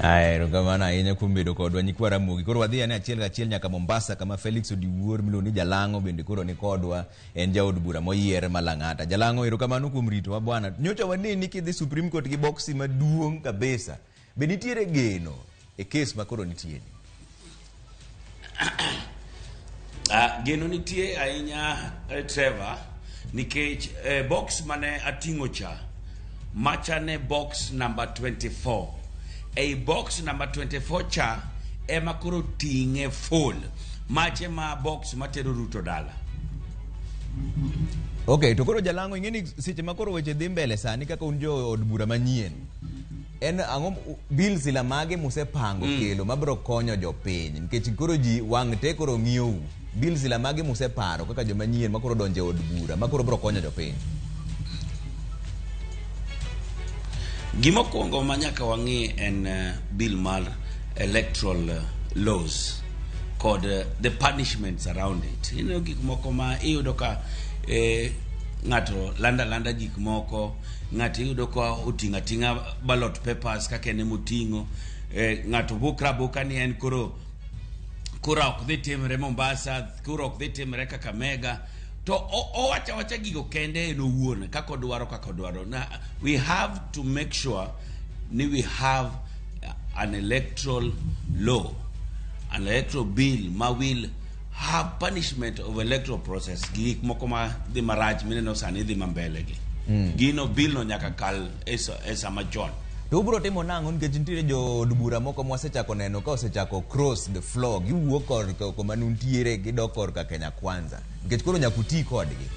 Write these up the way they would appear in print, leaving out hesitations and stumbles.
Aya, erokamano ahinya kuom bedo kodwa nyikwa Ramogi. Koro wadhi ane achiel kachiel nyaka Mombasa kama Felix Odiwuor miluongo ni Jalang'o bende koro ni kodwa, en jaod bura moyier ma Lang'ata. Jalang'o, erokamano kuom ritowa bwana. Nyocha waneni kidhi Supreme Court gi boksi maduong' kabisa. Be nitiere geno e kes ma koro nitie ni? Geno nitie ahinya Trevor nikech box mane ating'o cha macha ne box number 24 ei box number 24 cha ema koro ting'e full mache ma box matero Ruto dala. Okay, to koro Jalang'o ing'e ni seche ma koro weche dhi mbele sani kaka un jo od bura manyien en ang'o bills sila mage musepango kelo mabiro konyo jopiny nikech koro ji wang' te koro ng'iyou bills sila mage museparo kaka joma nyien ma koro donjo e od bura ma koro biro konyo jopiny. Gimokwongo ma nyaka wang'i en bill mar electoral laws kod the punishments around it. Ineno gik moko ma iyudo ka ng'ato landa landa gik moko, ng'ato iyudo ka oting'o ating'a ballot papers kaka en emoting'o, ng'ato bukra buka ni en koro kura ok dhi timre Mombasa, kura ok dhi timre Kakamega. To owacho awacha gigo kende en owuon kaka odwaro kaka odwaro. Na we have to make sure ni we have an electoral law, an electoral bill ma will have punishment of electoral process gi gik moko ma dhi marach mineno sani dhi mambele gi. Gino bill no nyaka kal e sama chon. To ubiro timo nang'o nikech nitiere jood bura moko mwasechako neno ka osechako cross the floor giwuok korka kuma nuntiere gidok korka Kenya Kwanza nikech koro nyaka uti kodgi.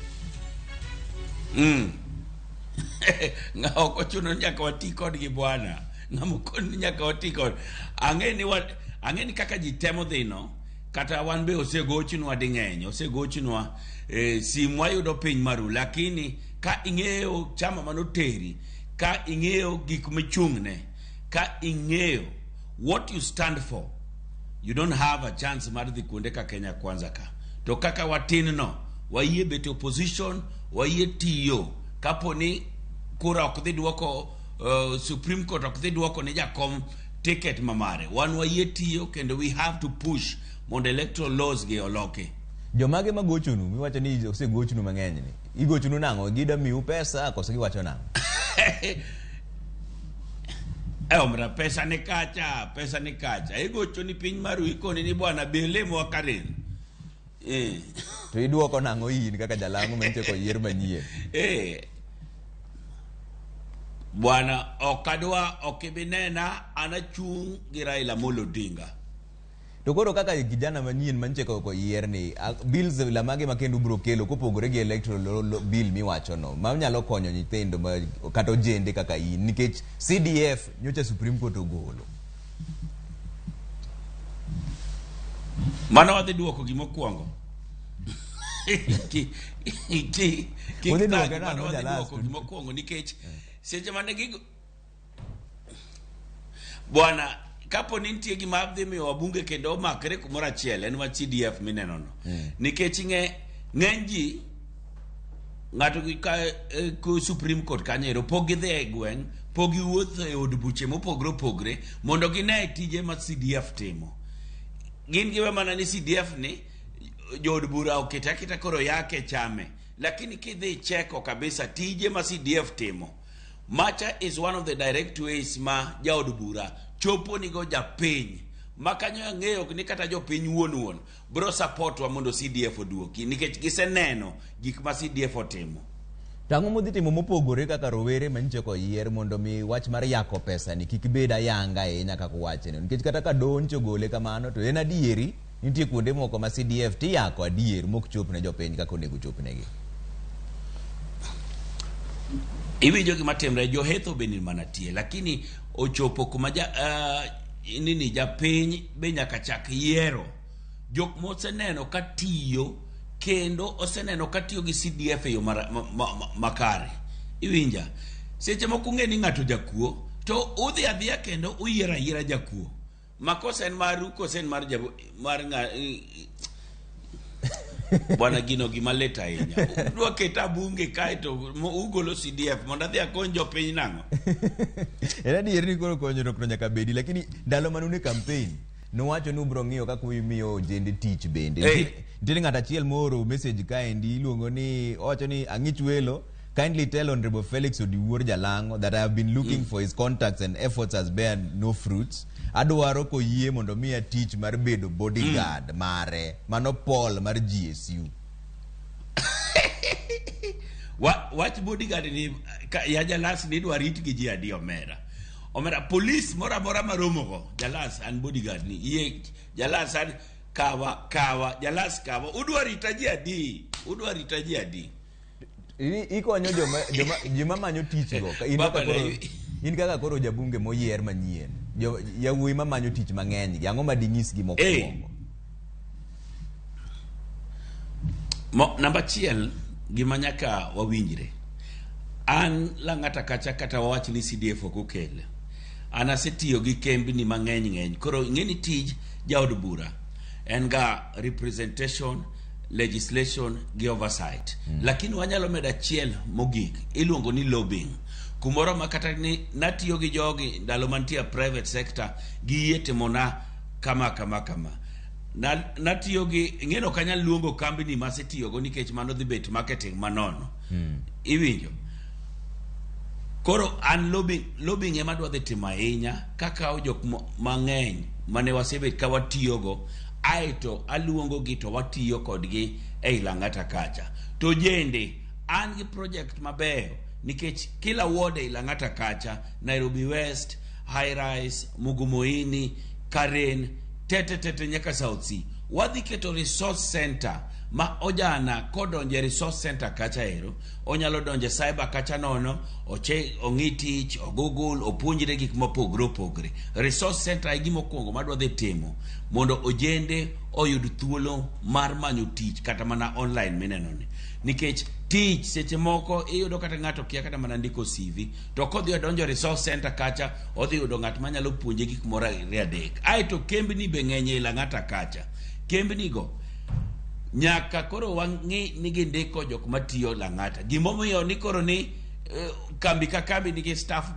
Ng'a ok ochuno ni nyaka wati kodgi bwana. Ng'ama okoni ni nyaka wati kod. Ang'e ni wa, ang'e ni kaka ji temo dhino kata wan be osegochnwa ding'eny, osegochnwa simu wayudo piny maru, lakini ka ing'eyo chama manoteri, ka ing'eyo gik michung'ne, ka ing'eyo what you stand for, you don't have a chance mar dhi kuonde ka Kenya Kwanza ka. To kaka watin no, wayie bet opposition, wayie tiyo. Kapo ni kura ok dhi duoko, Supreme Court ok dhi duoko ne jakom ticket mamare, wan wayie tiyo kendo we have to push mondo electoral laws gi oloki. Jomage magochonu miwacho ni osegochnu mang'eny ni? Igochonu nang'o? Gida miu pesa koso giwacho nang'o? Omra pesa ni kacha, pesa ni kacha. Igocho ni piny maru ikoni ni bwana belemwa karen. To iduoko nang'o in kaka jalang'o mantie kod yier manyien? Bwana ok adwa, ok ibinena, an achung' gi Raila Amolo Odinga. To koro kaka kijana manyien mantie kod yier ni, bills la mage ma kendo ubiro kelo kopogore gi electoral bill miwacho no, ma nyalo konyo nyithindo ma, kata ojende kaka in, nikech CDF nyocha Supreme Court ogolo. Mano wadhi duoko gimokwongo. Kik Udhi duoke thagi, mano nang'o wadhi Jalas? duoko gimokwongo nikech seche mane gigo bwana kapo ni nitie gima dhi miyo wabunge kendo omakre kumoro achiel en wach CDF mineno no. Nikech ng'eny ji ng'ato gi ka ko Supreme Court kanyo ero pok gidhi e gweng', pok giwuotho e od buche mopogre opogre mondo gine tije ma CDF timo. Gin giwe mana ni CDF ni jood bura okete aketa koro yake chame. Lakini kidhi cheko kabisa tije ma CDF timo, macha is one of the direct ways ma jaod bura chopo nigo japiny. Ma kanyo ang'eyo ni kata jopiny wuon wuon bro support wa mondo CDF oduoki nikech giseneno gik ma CDF otimo. To ang'o modhi timo mopogore kaka rowere manyicho ko yier mondo mi wach mar yako pesa ni kik bed ayanga ahinya kaka uwacheno, nikech kata ka doho nyocha ogole kamano to en adieri nitie kuonde moko ma CDF tiyako adier mok chop ne jopiny kaka onego chopnegi. Iwinjo gima timre, johetho be ni mana tie, lakini ochopo kuma nini japiny be nyaka chak yiero jok moseneno ka tiyo kendo oseneno ka tiyo gi CDF e yo makare. Iwinja? Seche moko ung'e ni ng'ato jakuo to udhi adhiya kendo uyiero ayiera jakuo. Makosa en maru koso en mar jabu, mar ng'a, Bwana gino gima lit ahinya. Udwa keta bunge kae to ugolo CDF mondo adhi akony jopiny nang'o? En adier ni koro konyruok no nyaka bedi, lakini ndalo manune campaign nuwacho ni ubiro ng'iyo kaka imiyo ojende tich bende. Hey. Nitiere ng'at achiel mooro message kaendi iluongo ni owacho ni Ang'ich Welo kindly tell Honorable Felix Odiwuor Jalango that I have been looking for his contacts and efforts has bear no fruits. Adwaro koyie mondo miya tich mar bedo bodyguard mare. Mano Paul mar GSU. Wach bodyguard ni ya Jalas ni idwa rit gi ji adi omera. Omera police moro amora maromogo Jalas an bodyguard ni yie Jalas an kawa kawa Jalas kawa udwa rita ji adi udwa rita ji adi. Ikonyo joma joma joma manyo tich go. In Baba kaka koro, na- in kaka koro jabunge moyier manyien. Yawuoyi mamanyo tich mang'eny gi ang'o ma dinyisgi mokwongo? Namba achiel gima nyaka wawinjre. An Lang'ata kacha kata wawach ni CDF ok okel. An asetiyo gi kembni mang'eny ng'eny. Koro ing'e ni tij jaod bura en ga representation, legislation gi oversight. Lakini wanyalo medo achiel mogik iluongo ni lobbying. Kumoro ma kata ni natiyo gi jogi ndalo mantie private sector giyie timona kama kama kama. Natiyo gi ing'eno ok anyal luongo kambini masetiyogo nikech mano dhi bet marketing manono. Iwinjo? Koro an lobbying ema adwa dhi timo ahinya kakawo jok mang'eny mane wasebet ka watiyogo aeto aluongo gi to watiyo kodgi ei Lang'ata kacha. To jende an gi project mabeyo nikech kila ward ei Lang'ata kacha, Nairobi West, High Rise, Mugumoini, Karen, tete tete nyaka South C. Wadhi keto resource center ma ojana kodonjo e resource center kacha ero onyalo donjo e cyber kacha nono oche ong'i tich ogoogle opuonjre gik mopogore opogore. Resource center e gima okwongo madwa dhi timo mondo ojende oyud thuolo mar manyo tich kata mana online mineno ni. Nikech tich seche moko iyudo kata ng'ato kia kata mana ndiko CV to kodhi odonjo resource center kacha odhi yudo ng'at manyalo puonje gik moro ariyo adek. Aeto kembni be ng'eny ei Lang'ata kacha. Kembni go nyaka koro wang'i ni gindiko jok matiyo Lang'ata. Gimomiyo ni koro ni kambi ka kambi nigi staff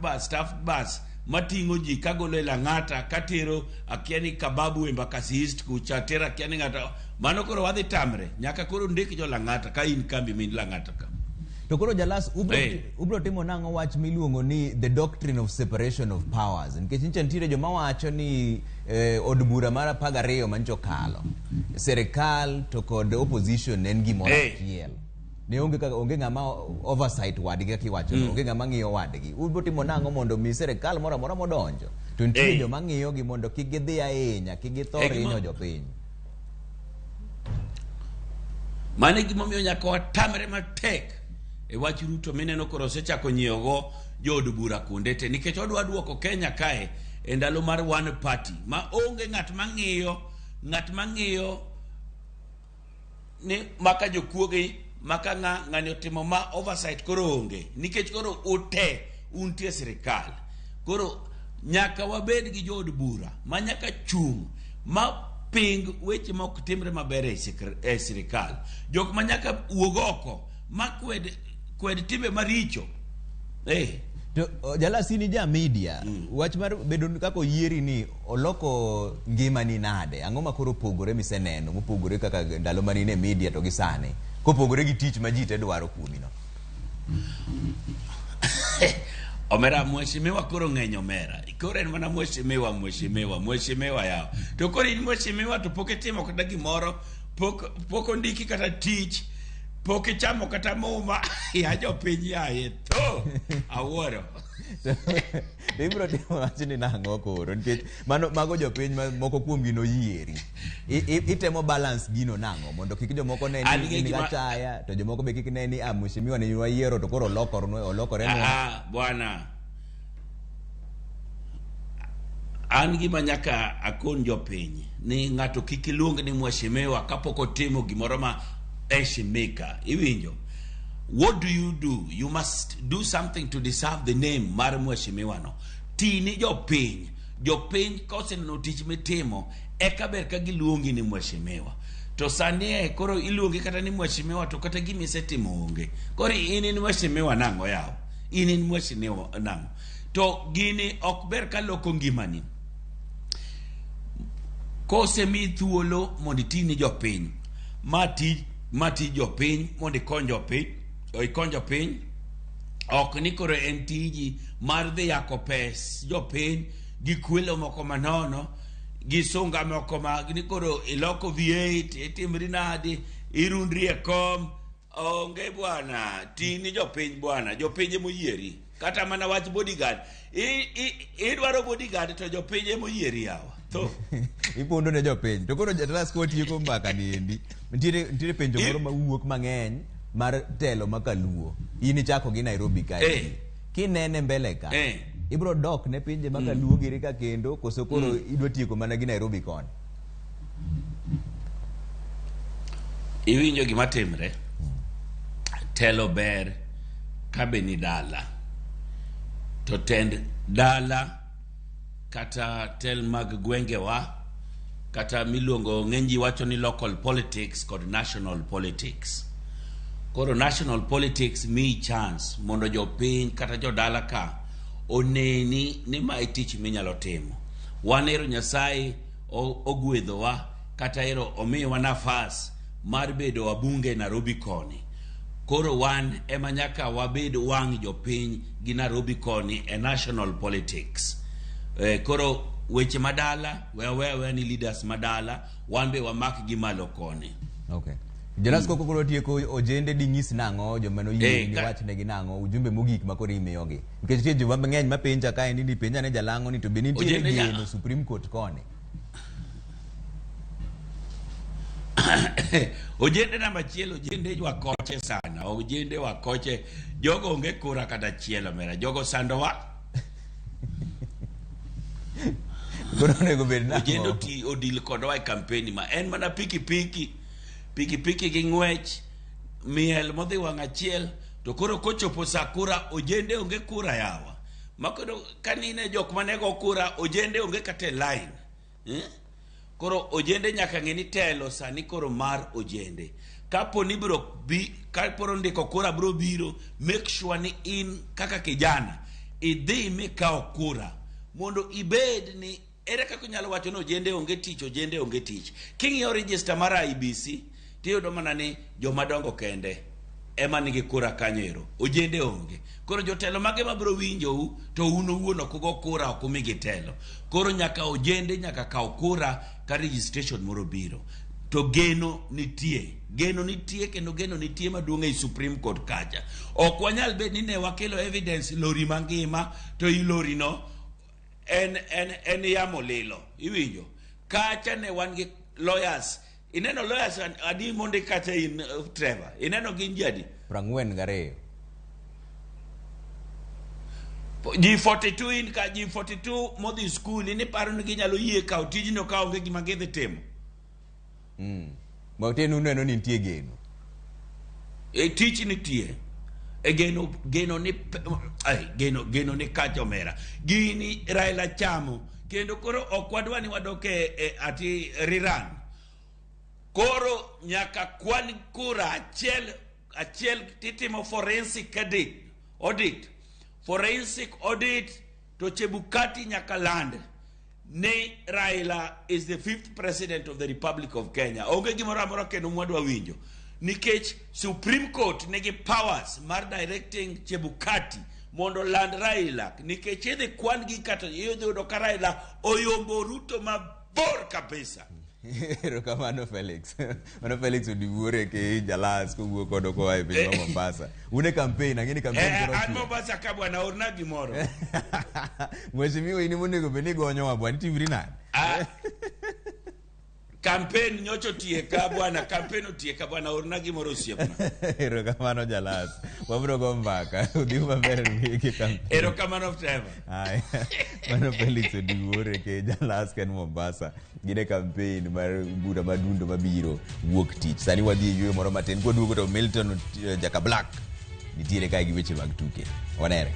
bus mating'o ji kagolo e Lang'ata katero akia ni Kababu Embakasi East kucha tero akia ni ng'ato mano koro wadhi tamre nyaka koro ndik jo Lang'ata ka in kambi min Lang'ata ka. To koro Jalas ubro timo nang'o wach miluongo ni the doctrine of separation of powers nikech nyicha nitiere joma wacho ni od bura mar 12 mancho okalo serikal to kod opposition en gimoro achiel. Ne onge kaka onge ng'ama oversight wadgi kaka iwacho no, onge ng'ama ng'iyo wadgi. Ubro timo nang'o mondo mi serikal moro amora modonjo to nitie joma ng'iyo gi mondo kik gidhi ahinya, kik githor hinyo jopiny. Mano e gimomiyo nyaka watamre matek e wach Ruto mineno koro osechako nyiewogo jood bura kuonde te nikech odwa duoko Kenya kae e ndalo mar one party ma onge ng'at mang'iyo ni maka jokuoge maka ng'ani otimo ma oversight koro onge nikech koro ute untie sirikal. Koro nyaka wabed gi jood bura ma nyaka chung' ma ping weche ma ok timre maber e sirikal. Jok ma nyaka wuog oko ma kwed timbe maricho. To Jalas in ja media, wach mar bedo kaka oyieri ni oloko ngimani nade? Ang'o ma koro opogore miseneno mopogore kaka ndalo mane in e media to gi sani? Kopogore gi tich ma ji te dwaro kuomi no. Omera mheshimiwa koro ng'eny omera. Koro en mana mheshimiwa mheshimiwa mheshimiwa yawa. To koro in mheshimiwa to pok itimo kata gimoro, pok ondiki kata tich, pok ichamo kata muma ya jopiny yaye tho awuoro. To ibiro timo wachni nang'o koro nikech mano mago jopiny ma moko kuomgi noyieri. Itemo balance gino nang'o mondo kik jomoko ne ni in gachaya to jomoko be kik ne ni mheshimiwa ne wayiero to koro olokore nwa. Bwana an gima nyaka akon jopiny ni ng'ato kik iluong ni mheshimiwa kapok otimo gimoro ma heshimika. Iwinjo? What do you do? You must do something to deserve the name mar mheshimiwa no. Ti ni jopiny. Jopiny koseneno tich mitimo eka ber ka giluongi ni mheshimiwa. To sani e koro iluongi kata ni mheshimiwa to kata gima isetimo onge. Koro in in mheshimiwa nang'o yawa? In in mheshimiwa nang'o? To gini ok ber ka loko ngimani. Kosemiyi thuolo mondo iti ni jopiny, ma tij ma tij jopiny mondo ikony jopiny, ikony jopiny, ok ni koro en tiji mar dhi yako pes jopiny gi kwelo moko manono gi sunga moko ma ni koro iloko V8 itimri nadi irundri e kom onge bwana ti ni jopiny bwana jopiny emoyieri kata mana wach bodyguard idwaro bodyguard to jopiny emoyieri yawa tho ipondo ne jopiny to koro Jalas kwatieko mbaka ni endi nitiere penjo moro mawuok mang'eny mar telo ma kaluo in ichako gi Nairobi kae kinene mbele ka ibro dok ne pinje ma kaluo giri ka kendo koso koro idwa tieko mana gi Nairobi koni Iwinjo gima timre? Telo ber ka be ni dala. To tend dala kata tel mag gwengewa kata miluongo ng'eny ji wacho ni local politics kod national politics. Koro national politics miyi chance mondo jopiny kata jodala ka oneni ni mae tich minyalo timo. Wan ero Nyasaye ogwedhowa kata ero omiyowa nafas mar bedo wabunge Nairobi koni. Koro wan ema nyaka wabed wang' jopiny gi Nairobi koni e national politics. Koro weche madala we aweya aweya ni leaders madala wan be wamak gi malo koni. Okay. Jonas koko koro tieko ojende ding'is nang'o joma noyie ni wachnegi nang'o ujumbe mogik ma koro imiyogi nikech nitie joma mang'eny ma penja kaendi ni penja ne jalang'o ni to be nitiere Ojende geno Supreme Court koni ojende namba achiel ojende wakoche sana ojende wakoche jogo onge kura kata achiel omera jogo sandowa koro onego bed nang'o ojende oti odil kodwa e kampeni ma en mana pikipiki pikipiki gi ng'wech miel modhi wang' achiel to koro kochopo sa kura ojende onge kura yawa makoro kanine jok mane go kura ojende onge kata e line eh? Koro ojende nyaka ng'e ni telo sani koro mar ojende kapo ni biro bi kapo ndiko kura biro biro make sure ni in kaka kijana idhi mikawo kura mondo ibed ni ere kaka inyalo wacho ni ojende onge tich ojende onge tich king'iyo register mar IEBC tiyudo mana ni joma dongo kende ema nigi kura kanyo ero ojende onge koro jotelo mage mabiro winjou to un owuon ok ugo kura ok umigi telo koro nyaka ojende nyaka kaw kura ka registration moro biro to geno nitie geno nitie kendo geno nitie maduong' ei Supreme Court kacha ok wanyal bet ni ne wakelo evidence lori mangima to i lori no en yamo lilo iwinjo kacha ne wan gi lawyers ineno lawyers adi mondik kacha in Trevor ineno gin ji adi 42 ji 42 in ka ji 42 modhi skul in iparo ni ginyalo yie kawo tijno ka onge gima gidhi timo Matiende uneno ni nitie geno e tich nitie e geno geno ni ai, geno geno ni kacha omera gini Raila chamo kendo koro ok wadwa ni wadok e ati riran koro nyaka kwan kura achiel achiel titimo forensic audit forensic audit to Chebukati nyaka land ni Raila is the fifth president of the Republic of Kenya. Onge gimoro amora kendo mwadwa winjo. Nikech Supreme Court nigi powers mar directing Chebukati mondo land Raila. Nikech idhi kwan gi kata idhi yudo ka Raila oyombo Ruto mabor kabisa. Erokamano Felix. Mano Felix Odiwuor aka Jalas kowuok kodo koa e piny ma Mombasa. Un e campaign, ang'e ni campaign koro An chiek. Mombasa ka bwana orna gimoro. Mheshimiwa in monego bed ni igonyowa bwana, itimri nade? Ah, campaign nyocha otieka bwana, campaign otieka bwana, orna gimoro osiepna. Erokamano Jalas. Wabiro go mbaka. Udhi maber gi campaign. Erokamano Trevor. Haya. Mano Felix Odiwuor aka Jalas ka en Mombasa. Gin e campaign mar bura madundo mabiro wuok tich. Sani wadhi e yueyo moro matin. Kwaduogo to Milton Jaka Black nitiere kae gi weche mag tuke. Wanere.